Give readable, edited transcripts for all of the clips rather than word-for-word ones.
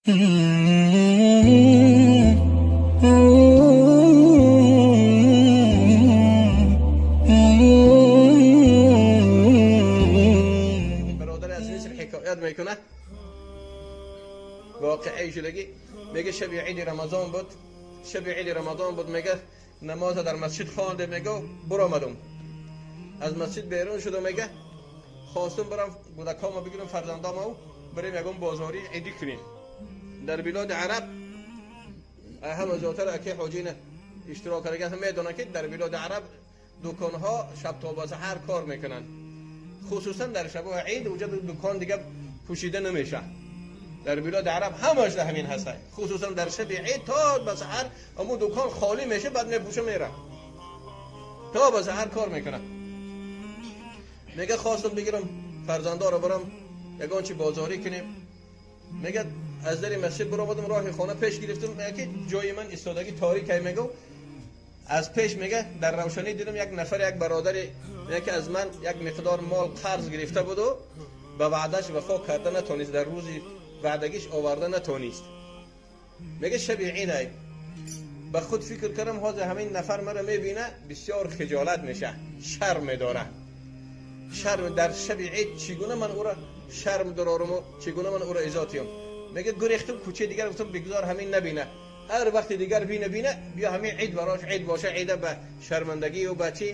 Бародари азиз ҳикоят мекунад воқеаи шудагӣ. Мега, шаби иди Рамазон буд, шаби иди Рамазон буд. Мега, намоза дар масҷид хонде, мега, буромадум, аз масҷид берун шудам. Мега, хостум барам кӯдакҳомо бигирам, фарзандомау барем ягон бозории идӣ кунем. Дар билоди араб ҳама зиёдтар аки ҳоҷина иштирок карда медонанд, ки дар билоди араб дуконҳо шаб то ба саҳар кор мекунанд, хусусан дар шабҳои ид. Уҷа дукон дига пӯшида намеша. Дар билоди араб ҳамаш дар ҳамин ҳаста, хусусан дар шаби ид то ба саҳар аму дукон холӣ меша, баъд мепӯша, мера, то ба саҳар кор мекунад. Мега, хостам бигирам фарзандоро, барам ягон чи бозорӣ кунем. Мега, аз дари масҷид баромадам, роҳи хона пеш гирифтам. Мега, ки ҷои ман истодагӣ торикай. Мега, аз пеш, мега, дар равшанӣ дидам як нафар, як бародари, мега, ки аз ман як миқдор мол қарз гирифта буду ба ваъдаш вафо карда натонист, дар рӯзи ваъдагиш оварда натонист. Мега, шаби идай, ба худ фикр кардам: ҳозир ҳамин нафар мара мебина, бисёр хиҷолат меша, шарм медора, шарм. Дар шаби ид чӣ гуна ман ӯро шарм дороруму чӣ гуна ман ӯро изотиём? Мега, гурехтум кӯчаи дигар, гуфтам: бигзор ҳамин набина, ҳар вақти дигар бина, бина, биё ҳамин ид барош ид боша, ида ба шармандагию ба чӣ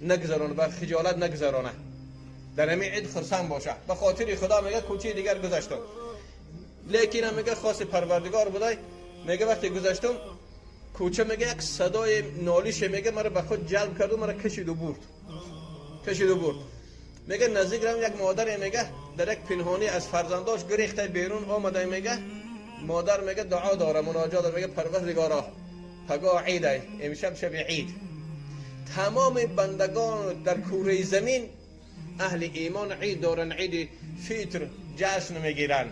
нагузарона, ба хиҷолат нагузарона, дар ҳамин ид хурсанд боша. Ба хотири Худо, мега, кӯчаи дигар гузаштум. Лекинам, мега, хоси Парвардигор будай. Мега, вақте гузаштум кӯча, мега, як садои нолише, мега, мара ба худ ҷалб карду мара кашиду бурд, кашиду бурд. Мега, наздик равам, як модаре, мега, дар як пинҳонӣ аз фарзандош гурехта берун омада. Мега, модар, мега, дуо дора, муноҷот дора. Мега: «Парвардигоро, пагоҳ идай, имшаб шаби ид, тамоми бандагон дар кураи замин, аҳли имон ид доранд, иди фитр ҷашн мегиранд,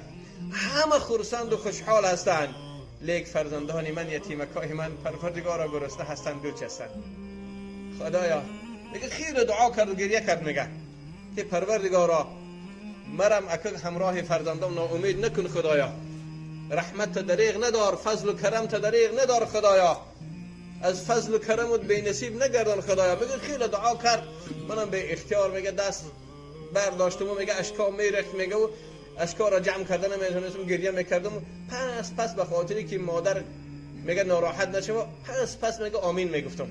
ҳама хурсанду хушҳол ҳастанд. Лек фарзандони ман, ятимакои ман, Парвардигоро, гурусна ҳастанд, дуч ҳастанд. Худоё». Мега, хеле дуо карду гирья кард. Мега, ки Парвардигоро, марам ака ҳамроҳи фарзандом ноумед накун, Худоё, раҳматта дареғ надор, фазлу карамта дареғ надор, Худоё, аз фазлу карамут бенасиб нагардон, Худоё. Мега, хеле дуо кард. Манам беихтиёр, мега, даст бардоштуму, мега, ашко мерехт, мега, ашкоро ҷамъ карда наметонистам, гирья мекардам. Пас пас, ба хотире ки модар, мега, нороҳат нашава, пас пас, мега, омин мегуфтам.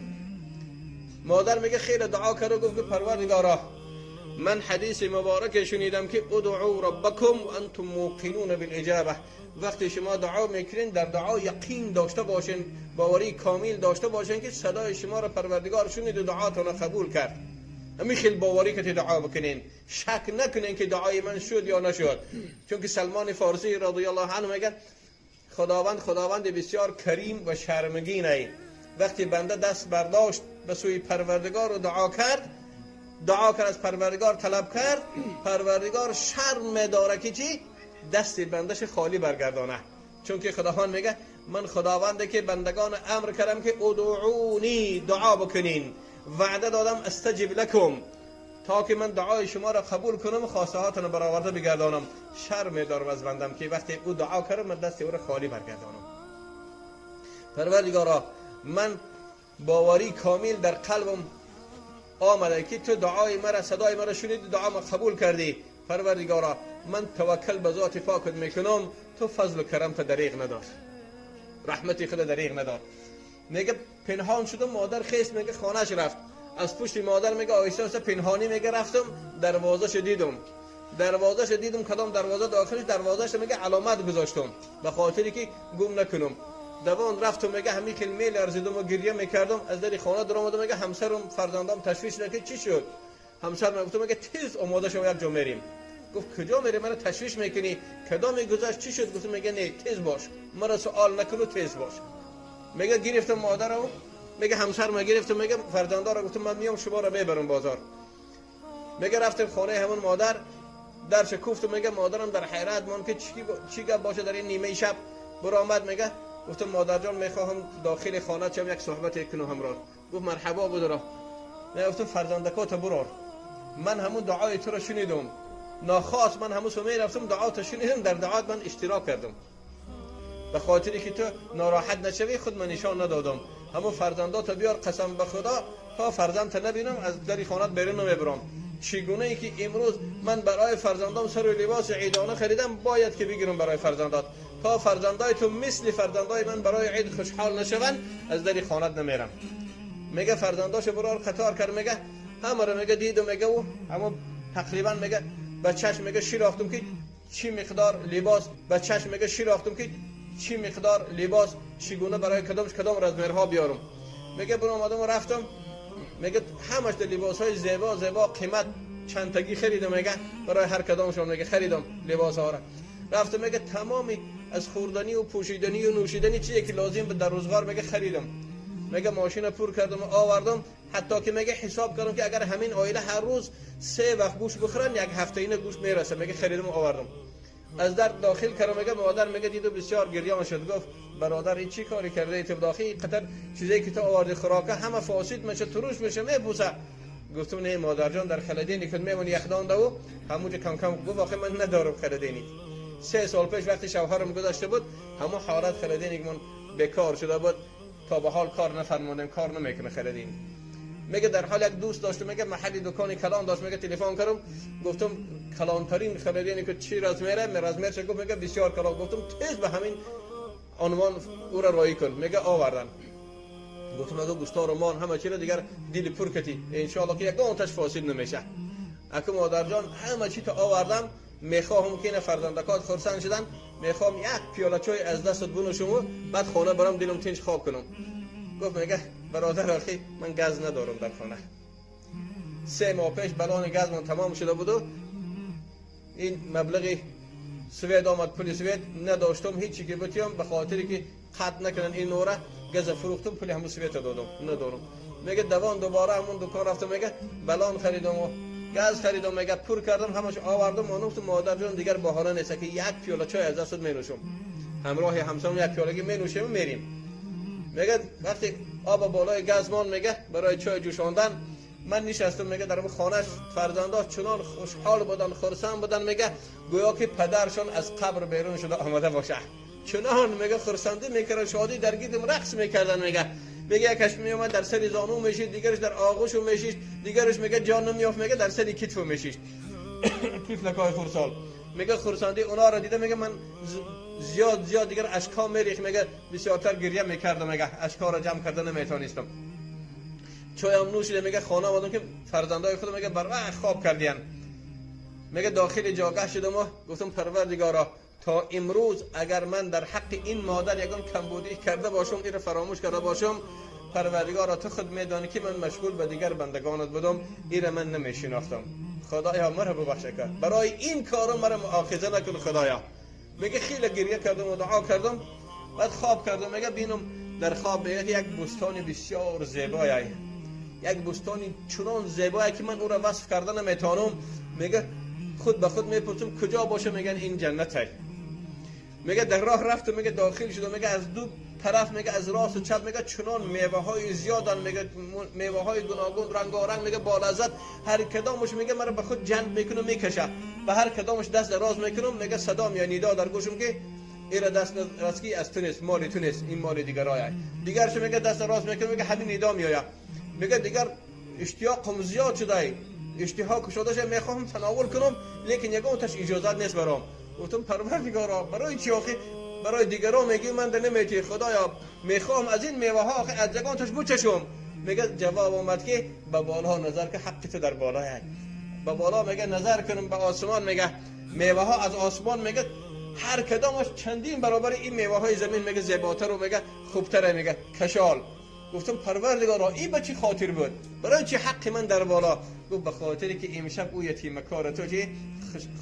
Модар, мега, хеле дуо кард, гуфт ки Парвардигоро, ман ҳадиси мубораке шунидам, ки ادعوا ربكم وأنتم موقنون بالإجابة. وقتی شما دعا میکنین، در دعا یقین داشته باشین، باوری کامل داشته باشین که صدای شما را پروردگار شنید و دعاتون قبول کرد. همین خیلی باوری که دعا بکنین، شک نکنین که دعای من شد یا نشد. چون که سلمان فارسی رضی الله عنه میگن خداوند خداوند بسیار کریم و شرمگین ای. وقتی بنده دست برداشت به سوی پروردگار و دعا کرد، دعا کرد، از پروردگار طلب کرد، پروردگار شرم داره که چی؟ دست بندش خالی برگردانه. چون که خداوند میگه: من خداونده که بندگان امر کردم که ادعوني، دعا بکنین، وعده دادم أستجب لكم، تا که من دعای شما را قبول کنم، خواسته هاتون رو برآورده بگردانم. شرم دارم از بندم که وقتی او دعا کرد، من دست او را خالی برگردانم. پروردگارا، من باوری کامل در قلبم آمده که تو دعای مرا، صدای مرا شنیدی، دعا ما قبول کردی. پروردگارا، من توکل به ذات پاکت میکنم، تو فضل و کرم تا دریغ ندار، رحمتی خود دریغ ندار. میگه، پنهان شدم. مادر خیست، میگه، خانهش رفت. از پشت مادر، میگه، آیسته آیسته پنهانی، میگه، رفتم دروازه دیدم، دروازه دیدم، کدام دروازه داخلش، دروازه، میگه، علامت گذاشتم به خاطری که گم نکنم. دوان رفتم، میگه، همین که می لرزیدم و گریه میکردم، از در خانه در آمدم. میگه، همسرم، فرزندام تشویش که چی شد. همسر گفتم، میگه، تیز آماده شو، یک جا میریم. گفت کجا میری؟ مرا تشویش میکنی، کدام گذشت، چی شد؟ گفتم، میگه، نه، تیز باش، مرا سوال نکن و تیز باش. میگه، گرفتم مادرم، میگه، همسر ما گرفتم، میگه، فرزندا را گفتم من میام شما را میبرم بازار. میگه، رفتم خانه همون مادر، درش کوفتم. میگه، مادرم در حیرت مان که چی گپ باشه در این نیمه شب برآمد. میگه، گفتم مادر جان، میخواهم داخل خانه چم، یک صحبت کنم همراه. گفت مرحبا، بدرا. گفتم فرزندکات برار، من همون دعای تو را شنیدم، ناخواست من همون سو رفتم، دعا تو شنیدم، در دعات من اشتراک کردم. به خاطری که تو ناراحت نشوی خود من نشان ندادم. همون فرزندات بیار، قسم به خدا تا فرزند نبینم از در خانه بیرون نمیبرم. چگونه ای که امروز من برای فرزندام سر و لباس عیدانه خریدم، باید که بگیرم برای فرزندات. تا فرزندای تو مثل فرزندای من برای عید خوشحال نشوند از در خانه نمیرم. میگه فرزنداشو برار قطار کرد، میگه همه رو میگه دیدم، میگه او اما تقریبا میگه به چشم میگه شناختم که چی مقدار لباس، به چشم میگه شناختم که چی مقدار لباس چگونه برای کدامش کدام رزمرها بیارم. میگه برام آمدم و رفتم، میگه همش لباس های زیبا زیبا قیمت چند تگی خریدم، میگه برای هر کدامشون میگه خریدم لباس ها را. رفتم میگه تمامی از خوردنی و پوشیدنی و نوشیدنی چیزی که لازم بود در روزگار میگه خریدم. میگه ماشین پر کردم و آوردم، حتی که میگه حساب کردم که اگر همین عائله هر روز 3 وقت گوش بخورن یک هفته این گوش میرسه. میگه خریدم و آوردم. از در داخل کردم، میگه مادر میگه دیدو بسیار گریان شد، گفت برادر این چی کاری کرده ای تو داخل قطر چیزایی که تو آوردی خوراکه همه فاسد میشه، تروش میشه، میپوسه. گفتم نه مادر جان، در خلدینی که میمونی یخدان دو همونجا کم کم. گفت واقعا من ندارم خلدینی. 3 سال پیش وقتی شوهرم گذاشته بود همون حالت خلدینی من بیکار شده بود، تا به حال کار نفرمودم، کار نمیکنه خلدینی. میگه در حال یک دوست داشتم، میگه محلی دکان کلان داشت، میگه تلفن کردم گفتم کلانترین خلدینی که چی رزمیره مرزمیر چه؟ گفت میگه بسیار کلان. گفتم تیز به همین عنوان او را رایی کن. میگه آوردن. گفتم اگه گوشتار و مان همه چی را دیگر دیل پر کتی ان شاء الله که یک آتش فاسد نمیشه. اگه مادر جان همه چی تا آوردم، میخواهم که این فرزندکات خرسند شدن، میخوام یک پیاله چای از دستت بنوشم و بعد خانه برم دلم تنج خواب کنم. گفت میگه برادر آخی من گاز ندارم در خانه. 3 ماه پیش بلان گاز من تمام شده بود و این مبلغ سوید آمد، پول سوید نداشتم هیچی که بتیم، به خاطری که قطع نکنن این نوره گاز فروختم، پول همون سوید دادم ندارم. میگه دوان دوباره همون دکان رفتم، میگه بلان خریدم و گاز خریدم، میگه پر کردم همش آوردم. و گفتم مادر جان دیگر بهانه نیست که یک پیاله چای از دستت مینوشم، همراه همسرم یک پیاله مینوشیم و میریم. میگه وقتی آب بالای گاز مان، میگه برای چای جوشاندن من نشستم، میگه در خانهش فرزندا چنان خوشحال بودن خرسند بودن، میگه گویا که پدرشان از قبر بیرون شده آمده باشه، چنان میگه خرسندی میکردن، شادی در گیدم رقص میکردن. میگه یکش میومد در سر زانو میشید، دیگرش در آغوشو میشید، دیگرش میگه جان نمیافت، میگه در سر کتفو میشید. طفلکای خرسال میگه خرسندی اونا را دیده، میگه من زیاد زیاد دیگر اشکا میریخت، میگه بسیارتر گریه میکردم، میگه اشکا را جمع کرده نمیتونستم. چایم نوشیده، میگه خانه آمدم که فرزندای خودم میگه بر وقت خواب کردین. میگه داخل جاگه شدم و گفتم پروردگارا تا امروز اگر من در حق این مادر یگان کمبودی کرده باشم، این را فراموش کرده باشم، پروردگارا تو خود میدانی که من مشغول به دیگر بندگانت بودم، این را من نمیشناختم، خدایا مرا ببخش که برای این کارم مرا مؤاخذه نکن خدایا. میگه خیلی گریه کردم و دعا کردم، بعد خواب کردم. میگه بینم در خواب میگه یک بستان بسیار زیبایی، یک بستان چنان زیبایی که من او را وصف کرده نمیتونم. میگه خود به خود میپرسم کجا باشه، میگن این جنته. میگه در راه رفتم، میگه داخل شدم، میگه از دو طرف، میگه از راست و چپ، میگه چنان میوه های زیادن، میگه میوه های گوناگون رنگارنگ، میگه با لذت، هر کدامش میگه مرا به خود جلب میکنه میکشه، به هر کدامش دست دراز میکنم، میگه صدا یا ندا در گوشم که ایرا دست رسکی از تو نیست، مال تو نیست، این مال دیگرای. دیگرش میگه دست دراز میکنم، میگه همین ندا میآید. میگه دیگر اشتیاقم زیاد شده، اشتها کشاده شده، میخوام تناول کنم، لیکن یگان تاش اجازه نیست برام. گفتم پروردگارا برای چی آخه برای دیگران میگی من ده نمیتی، خدایا میخوام از این میوه ها آخه از یگان تاش بچشم. میگه جواب آمد که به بالا نظر که حق تو در بالای. به بالا میگه نظر کنم به آسمان، میگه میوه ها از آسمان، میگه هر کدامش چندین برابر این میوه های زمین، میگه زیباتر و میگه خوبتره، میگه کشال. گفتم پروردگارا این به چی خاطر بود، برای چی حق من در بالا؟ گفت به خاطری که امشب او یتیم کار تو چی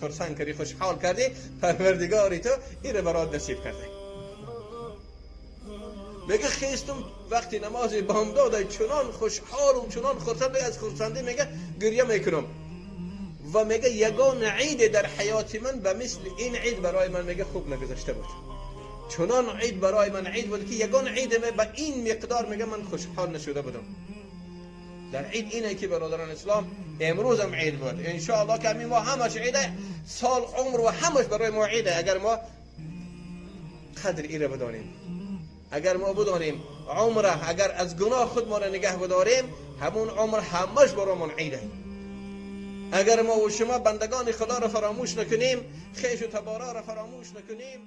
خرسند کردی، خوشحال کردی، پروردگاری تو این رو برات نصیب کرده. میگه خیستم وقتی نماز بامداد چنان خوشحال و چنان خرسند، از خرسندی میگه گریه میکنم و میگه یگان عید در حیات من به مثل این عید برای من میگه خوب نگذشته بود. چنان عید برای من عید بود که یگان عید به این مقدار میگه من خوشحال نشده بودم. در عید اینه که برادران اسلام امروز هم عید بود، ان شاء الله که همین ما همش عیده، سال عمر و همش برای ما عیده. اگر ما قدر ایره بدانیم. اگر ما بدانیم عمره، اگر از گناه خود ما را نگه بداریم، همون عمر همش برامون عیده. اگر ما و شما بندگان خدا را فراموش نکنیم، خیش و تبارا را فراموش نکنیم.